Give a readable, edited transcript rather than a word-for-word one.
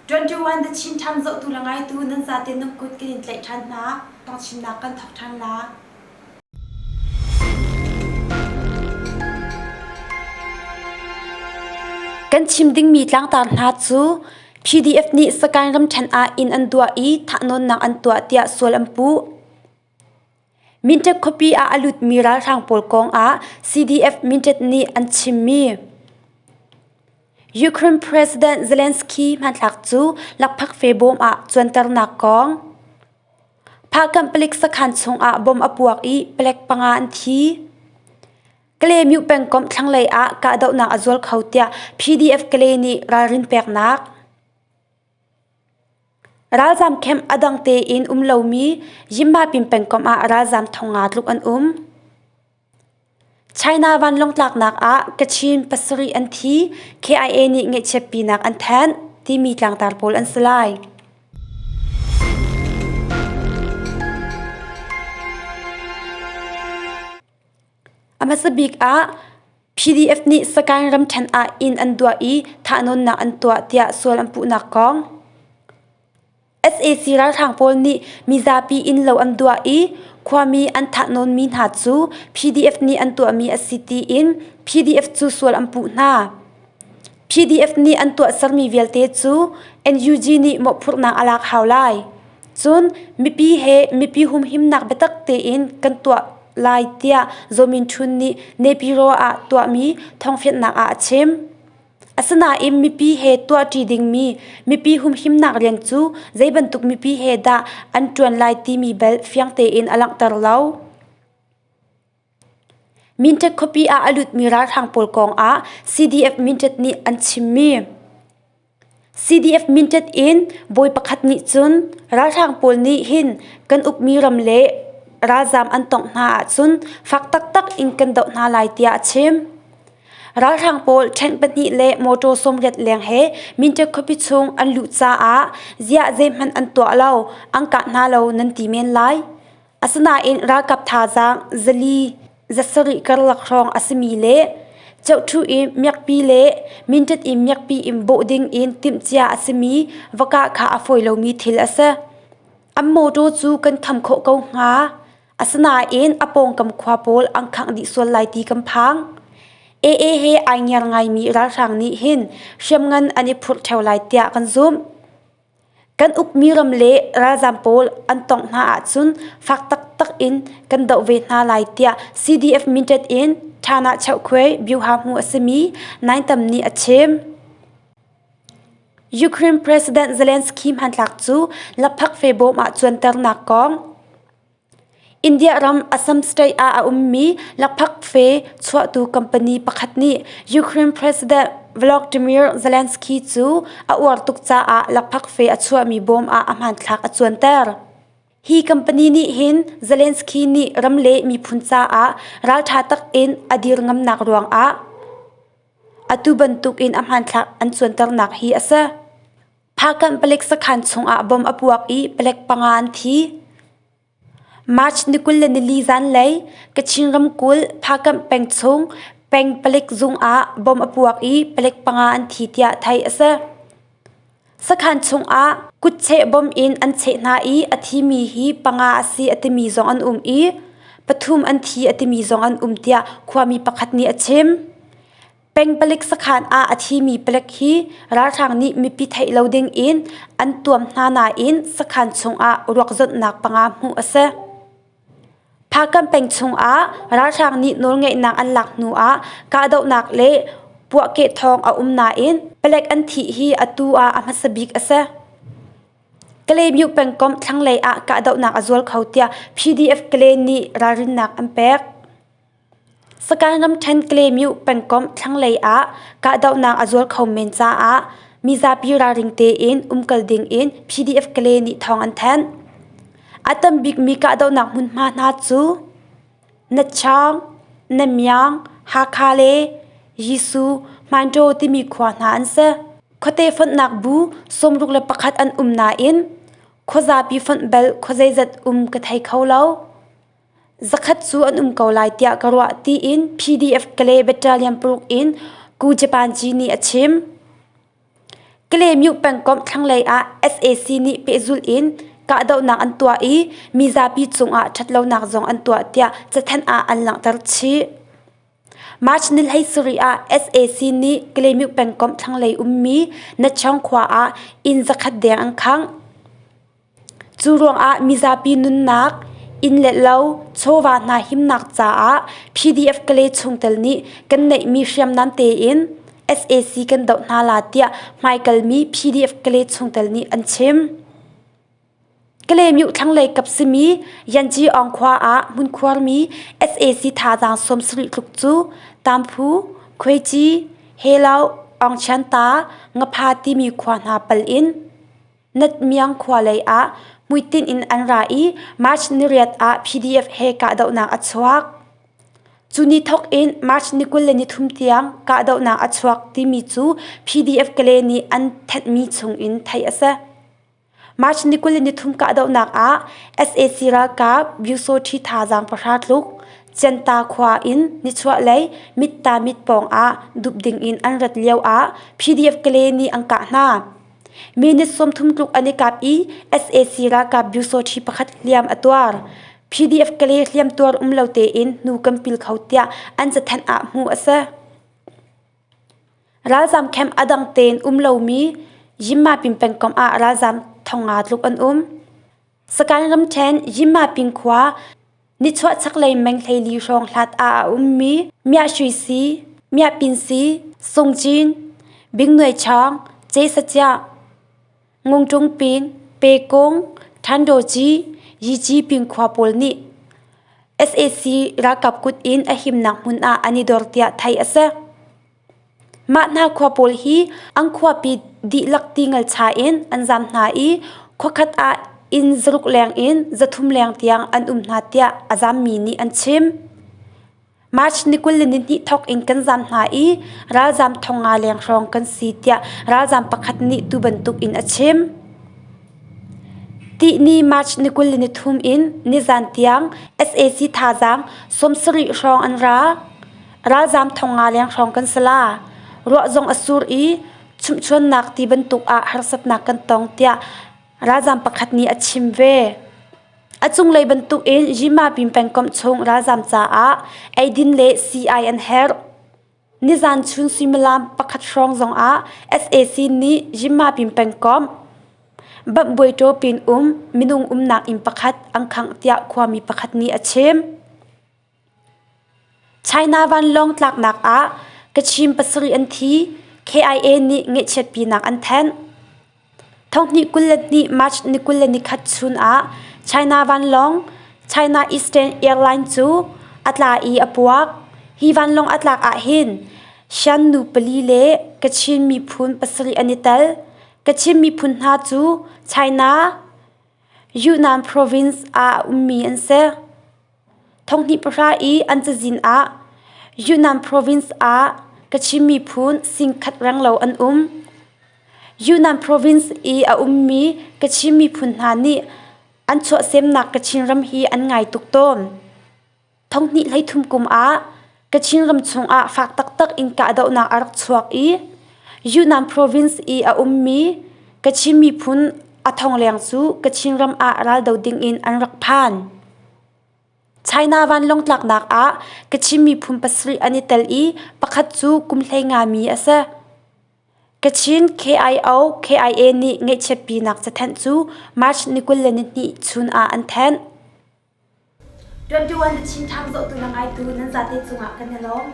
21 The Chin Times zohtu le ngaitu nan zate nan kut kan in tlaih ṭhan hna. Thawngchimnak kan thawk ṭhan la. Kan chim dingmi tlangtar hna cu PDF nih Sagaing ramṭhen ah inn an duah i thahnawnnak an tuah tiah sual an puh. Mintet khuapi ah a lutmi ralhrang pawl kong ah CDF Mintet nih an chimmi. Ukraine President Zelensky hmanthlak cu lakphak fe bawm ah cuanternak kong. Phakanh palik sakhan chungah bom a puak i palek panga an thi. Kalaymyo pengkomh thlanglei ah kahdohnak a zual kho tiah PDF Kalay nih ralrin peknak. Ralzam camp a dang tein um lomi Yinmapin pengkomh ah ralzam thongnga tluk an um. China vanlawng tlaknak ah Kachin pasarih an thi, KIA nih ngaihchiatpinak an thanh timi tlangtar pawl an si lai. A hmasa bik ah PDF nih Sagaing ramṭhen ah inn an duah i thahnawnnak an tuah tiah sual an puhnak kong. Sac ralhrang pawl nih mizapi innlo an duah i khuami an thahnawnmi hna cu PDF nih an tuahmi a si tiin PDF cu sual an puh hna. PDF nih an tuahsermi vialte cu NUG nih mawhphurhnak a lak hau lai. Cun mipi he mipi humhimnak biatak tein kan tuah lai tiah Zaw Min Htun nih Naypyidaw ah tuahmi thawngfianhnak ah a chim. Asinain mipi he tuahṭi dingmi mipi humhimnak rian cu zei bantuk mipi he dah an ṭuan lai timi bel fiang tein a langhter lo. Mintet khuapi ah a lutmi ralhrang pawl kong ah CDF Mintet nih an chimmi. CDF Mintet in bawi pakhat nih cun ralhrang pawl nih hin kan ukmi ram le ralzaam an tongh hna ahcun fak taktak in kan doh hna lai tiah a chim. Ralhrang pawl ṭhen pahnih le mawṭaw 80 leng he Mintet khuapi chung an luh caah ziah zeihmanh an tuah lo, an kah hna lo nan ti men lai. Asinain ralkap thazaang zali zasarih karlak hrawng a simi le Cohṭhu i miakpi le Mintet i miakpi in bawh ding in timhcia a simi va kah kha a fawi lomi thil a si. An mawṭaw cu kan kham khawh ko hnga. Asinain a pawngkam khua pawl an khangh dih sual lai ti kan phang. AA he ai ngiar ngaimi ralhrang nih hin hriamngan an i phurh ṭheo lai tiah kan zumh. Kan ukmi ram le ralzaam pawl an tongh hna ahcun fak taktak in kan doh ve hna lai tiah CDF Mintet in Ṭhanah Cheuhkhuai Byuha hmu a simi Naintam nih a chim. Ukraine President Zelensky hmanthlak cu lakphak fe bawm ah cuanternak kong. India ram Assam state ah a ummi lakphak fe chuahtu company pakhat nih Ukraine President Volodymyr Zelensky cu a uar tuk caah lakphak fe a chuahmi bawm ah a hmanthlak a cuanter. Hi company nih hin Zelensky nih ram le miphun caah ralṭha takin a dir ngamnak ruangah atu bantukin a hmanthlak an cuanternak hi a si. Phakanh palek sakhan chungah bom a puak i palek panga an thi. March ni 24 zanlei Kachin ramkulh Phakanh peng chung peng palik zung ah bom a puak i palek panga an thi tiah theih a si. Sakhan chungah kutcheh bom in an cheh hna i a thimi hi panga a si a timi zong an um i pathum an thi a timi zong an um tiah khuami pakhat nih a chim. Peng palik sakhan ah a thimi palek hi ralhrang nih mipi theih lo ding in an tuam hna nain sakhan chungah ruak zonhnak panga hmuh a si. Phakam peng chungah ralhrang nih nawlngeihnak an lak hnu ah kahdohnak le puahkeh thawng a um nain palek an thih hi atu ah a hmasa bik a si. Kalaymyo pengkomh thlanglei ah kahdohnak a zual kho tiah PDF Kalay nih ralrinnak an pek. Sagaing ramṭhen Kalaymyo pengkomh thlanglei ah kahdohnak a zual kho men caah mizapi ralring tein umkal ding in PDF Kalay nih thawng an thanh. A tam bikmi kahdohnak hmunhma hna cu Natchaung, Namyang, Hakha le Yisu, Hmanṭaw timi khua hna an si. Khuate fonhnak bu 61 an um nain khuazapi fonh bel khuazeizat um ka thei kho lo. Zakhat cu an um ko lai tiah ka ruah tiin PDF Kalay Battalion paruk in Ku Japan Ci nih a chim. Kalaymyo pengkomh thlanglei ah sac nih pehzulh in kahdohnak an tuah i mizapi cungah ṭhatlonak zong an tuah tiah cathanh ah an langhter chih. March ni 17 ah sac nih Kalaymyo pengkomh thlanglei ummi Natchawng khua ah inn zakhat deng an khangh. Cu ruangah mizapi nunnak, inn le lo, chawva hna himnak caah PDF Kalay chungtel nih kan neihmi hriamnam tein sac kan doh hna la tiah hmaikalmi PDF Kalay chungtel nih an chim. Kalaymyo thlanglei kap simi Yanci Aung khua ah hmunkhuarmi sac thazaang 70 tluk cu Tamphu, Khuaici, Helau, Aungchianta, Ngapha timi khua hna pal in Natmiang khua lei ah hmuitinh in an ra i March niriat ah PDF he kahdohnak a chuak. Cu ni thawk in March ni 23 tiang kahdohnak a chuak timi cu PDF Kale nih an thanhmi chung in theih a si. March ni 23 kahdohnak ah sac ralkap Byusawṭhi thazaang pahra tluk Cianta khua in nichuahlei Mitta mit pawng ah dup ding in an rat lio ah PDF Kale nih an kah hna. Minute 30 tluk an i kap i sac ralkap Byusawṭhi pakhat hliam a tuar. PDF Kale hliamtuar um lo tein hnu kan pil kho tiah an cathanh ah hmuh a si. Ralzaam camp a dang tein um lomi Yinmapin pengkomh ah ralzaam 5,000 tluk an um. Sagaing ramṭhen Yinmapin khua nichuah chaklei meng 14 hrawng hlat ah a ummi Miahsui-si, Miahpin-si, Sungcin, Bingnuaichawng, Cesaciah, Ngungṭungpin, Pekung, Ṭhandaw-ci, Yicipin khua pawl nih sac ralkap kut in a himnak hmun ah an i dor tiah theih a si. Mah hna khua pawl hi an khuapi dihlak ti ngalcha in an zaam hna i khuakhat ah inn zaruk leng in 300 leng tiang an um hna tiah a zaammi nih an chim. March ni 22 thawk in kan zaam hna i ralzaam 5,000 leng hrawng kan si tiah ralzaam pakhat nih tu bantuk in a chim. Tihni March ni 23 in nizan tiang sac thazaang 70 hrawng an ra. Ralzaam 5,000 leng hrawng kan si la. Ruah zong a sur i chumhchuannak ti bantuk ah harsatnak kan tong tiah ralzaam pakhat nih a chim ve. A cunglei bantukin Yimapin pengkomh chung ralzaam caah eidin le sii-ai an herh. Nizan chun suimilam pakhat hrawng zongah sac nih Yimapin pengkomh Bamhbuaitaw pin um minung umnak inn pakhat an khangh tiah khuami pakhat nih a chim. China vanlawng tlaknak ah Kachin pasarih an thi, KIA nih ngaihchiatpinak an thanh. 2022 March ni 21 chun ah China vanlawng China Eastern Airlines cu a tla i a puak. Hi vanlawng a tlak ahhin Shan nu pali le Kachin miphun pasarih an i tel. Kachin miphun hna cu China Yunnan province ah a ummi an si. Thonghnih pahra i an cazin ah Yunnan province ah Kachin miphun singkhat renglo an um. Yunnan province i a ummi Kachin miphun hna nih an chuahsemnak Kachin ram hi an ngai tuk tawn. Thonghnih 33 kum ah Kachin ram chungah fak taktak in kahdohnak a rak chuak i Yunnan province i a ummi Kachin miphun a thong leng cu Kachin ram ah raldo dingin an rak phan. China vanlawng tlaknak ah Kachin miphun pasarih an i tel i pakhat cu kum 15 mi a si. Kachin KIO KIA nih ngaihchiatpinak cathanh cu March ni 22 chun ah an thanh. 21 The Chin Times zohtu le ngaitu nan zate cungah kan i lawm.